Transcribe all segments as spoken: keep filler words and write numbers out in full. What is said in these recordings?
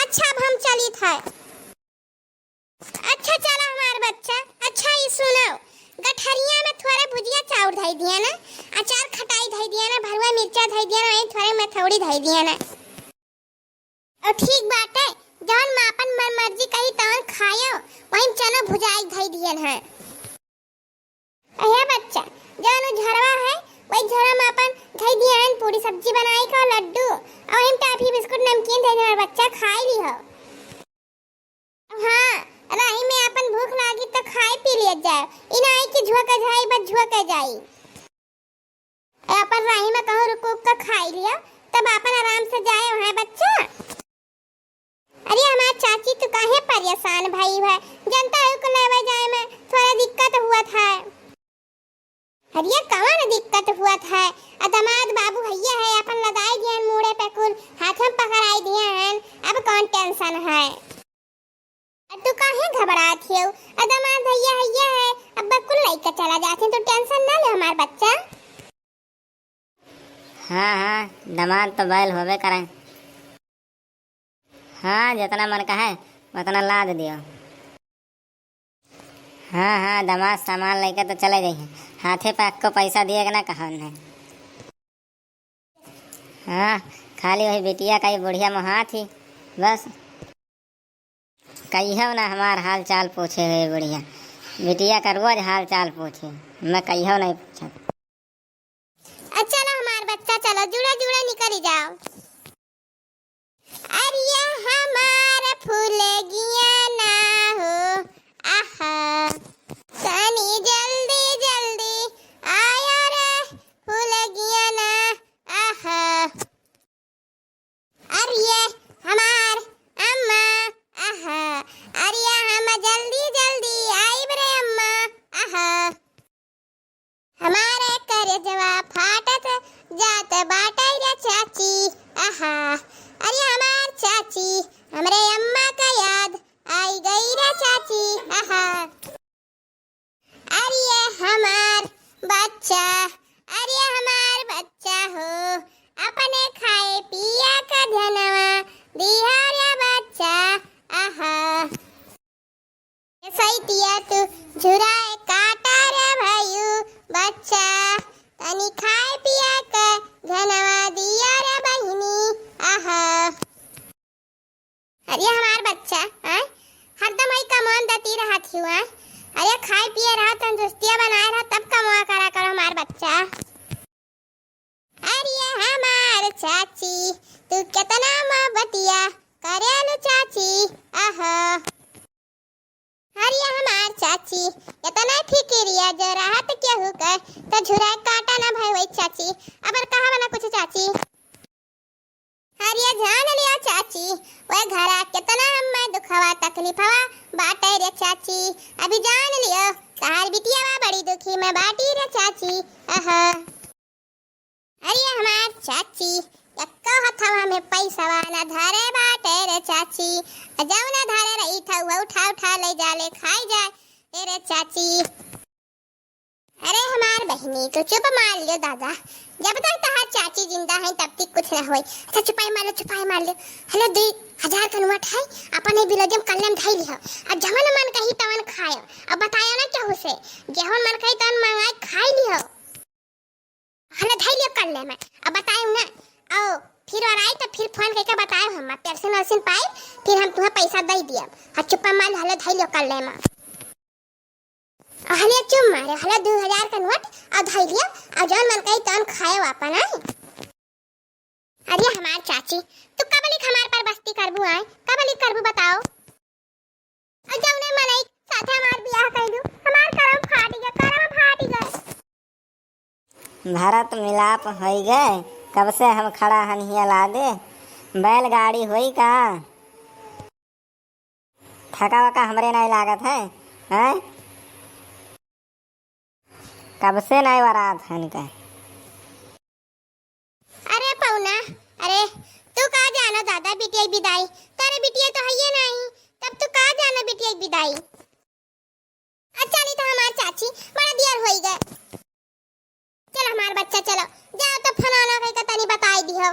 अच्छा, अब हम चलित है। अच्छा, चला हमार बच्चा। अच्छा, ई सुनो, गठरिया में थोड़े भुजिया चाउर धई दिया ना, अचार खटाई धई दिया ना, भरुआ मिर्चा धई दिया ना, वहीं थोड़े मथौड़ी धई दिया ना। और ठीक बाटे, जौन माँ अपन मन मर्जी कही तौन खायो, वहीं चनो भुजाई धई दियन है। अहे बच्चा, जौन उ झरवा है, वही झरवा में अपन धई दियन पूरी सब्जी बनाई का लड्डू, और वहीं टाफी बिस्कुट नमकीन धई दियन, बच्चा खाई लिहो। हाँ, राही में अपन भूख लागी तो खाए पी लिया जाए, ई नाई कि झुक जाई, बस झुक जाई। ए, अपन राही में कहूँ रुक उक के खाई लिया, तब अपन आराम से जाए वहाँ बच्चा। अरे हमार चाची, तू काहे परेशान भई है? जनता है को लेवे जाए में थोड़ा दिक्कत हुआ था। अरे कौन दिक्कत हुआ था? आ दमाद बाबू हइया है, अपन लदाई दियन मूड़े पे कुल, हाथ में पकड़ाई दिया हैं, अब कौन tension है? अब तू काहे घबरात हियो? अब दमाद भैया हइया है, अब कुल लइका चला जात हैं, तू tension ना ले हमार बच्चा। हाँ, हाँ, दमाद तो बैल होबे करें। हाँ, जितना मन का है, उतना लाद दियो। हाँ, हाँ, दमाद सामान लइके तो चले जाइए, हाथे पे आपको पैसा दिए के ना कहा उन्हें। हाँ, खाली वही बिटिया का ही बुढ़िया मोहात ही, बस। कहियो ना हमार हाल चाल पूछे हुए बुढ़िया, बिटिया का रोज हाल चाल पूछे, मैं कहियो नहीं पूछा। अच्छा हमार बच्चा, चलो जुड़ा जुड़ा निकल जाओ। अरे हमार फुलगिया ना हो, आहा, तनी जल्दी जल्दी आया रे फुलगिया ना, आहा। अरे हमार अम्मा, आहा, अरे हम जल्दी जल्दी आइब रे अम्मा, आहा। हमारे करेजवा फाटत जात बाटे रे चाची, आहा। अरे हमार चाची, हमरे अम्मा का याद आई गई रे चाची, आहा। अरे हमार बच्चा, अरे हमार बच्चा हो, अपने खाए पिया का धनवा दिया रे बच्चा, आहा। ए सैतिया तू झुराए काटा रे भयू बच्चा, तनी खाए पिया के धनवा दिया रे बहिनी, आहा। अरे हमार बच्चा, आय, हरदम वही कमौन दती रहत हियो, आय। अरे खाए पिए रहा, तंदुरुस्तिया बनाए रहा, तब कमवा करा करो हमार बच्चा। अरे हमार चाची, तू केतना मोहब्बतिया करेलू चाची, आहा। अरे हमार चाची, एतना फिकिरिया जो रहत केहू के, त झुराए काटा ना भई होई चाची। अबर कहा बना कुछ चाची। अरे जान लियो चाची, ओए घरा केतना हम्मे दुखवा तकलीफवा बाटे रे चाची। अभी जान लियो, तहार बिटिया बड़ी दुखी में बाटी रे चाची। आहा। अरे हमार चाची, एक्को हथवा में पैसवा न धरे बाटे रे चाची। आ जौन धरे रही था, वो उठा उठा ले जाले, खाई जाए रे चाची। अरे हमार बहिनी, तू चुप मार लियो दादा। जब तक तहार चाची जिंदा है, तब तक कुछ ना होई। अच्छा, चुपाई मार लो, चुपाई मार लो। हेलो, दुई हजार का नोट है, अपन ये बिलोजम कल्ले में धई लिहो। अब जवन मन कही तवन खायो। अब बतायो ना केहू से, जवन मन कही तवन मंगाई खाई लिहो। हले धई लियो कल्ले में, अब बताएम ना। आओ, फिर और आई तो फिर फोन करके बताएम हम, पेंशन वेंशन पाई, फिर हम तुम्हें पैसा दे दिया। हाँ, चुप्पा मार, हले धई लियो कल्ले में। हले चुप मारे, हले दो हजार का नोट, और धई लियो, और जौन मन कही तौन खाए वापन आई। अरे हमार चाची, तू कबलिक हमार पर बस्ती करबू आए, कबलिक करबू बताओ? और जौने मनई साथे हमार बियाह कइलू, हमार करम फाट गए, करम फाट गए। भरत मिलाप होई गए, कब से हम खड़ा हन हिया लादे, बैलगाड़ी होई का? थका वका हमरे नहीं लागत है, हैं? कब से नहीं वरात है इनका। अरे पौना, अरे तू का जानो दादा बिटिया की विदाई, तारे बिटिया तो है ये नहीं, तब तू का जानो बिटिया की विदाई। अच्छा, चली तो हमार चाची, बड़ा देर होई गए। चल हमार बच्चा, चलो, जाओ तो फलाना कहीं का तनी बताई दिहो।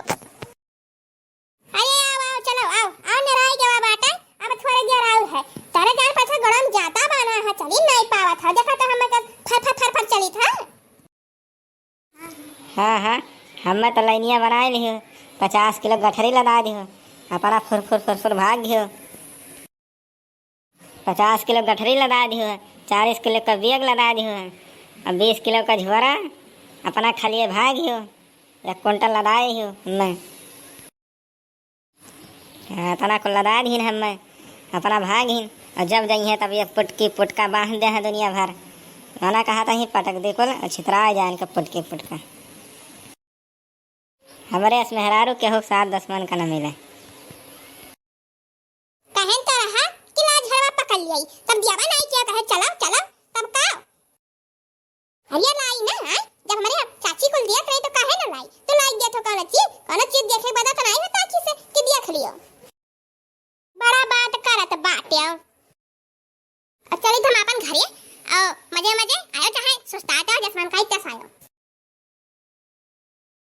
अरे आओ, आओ, चलो, आओ, आओ, निराई के हाँ, हाँ, हम्मे तो लइनिया बनाइ लिहो, पचास किलो गठरी लदाइ दिहो, अपना फुर फुर फुर फुर भाग गयो। पचास किलो गठरी लदाइ दिहो, चालीस किलो का बैग लदाइ दिहो, अब बीस किलो का झोरा अपना खलिए भाग गयो, एक कुंटल लदाइ दिहो हम्मे। हाँ, एतना कुल लदाइ दिहिन हम्मे, अपना भाग गइन। और जब जइहें तब ये पुटकी पुटका बाँध देहें दुनिया भर। मना कहा तहीं पटक दे कुल, और छितराइ जाए इनका पुटकी पुटका। हमरे अस मेहरारू केहू के साथ दुश्मन का न मिले।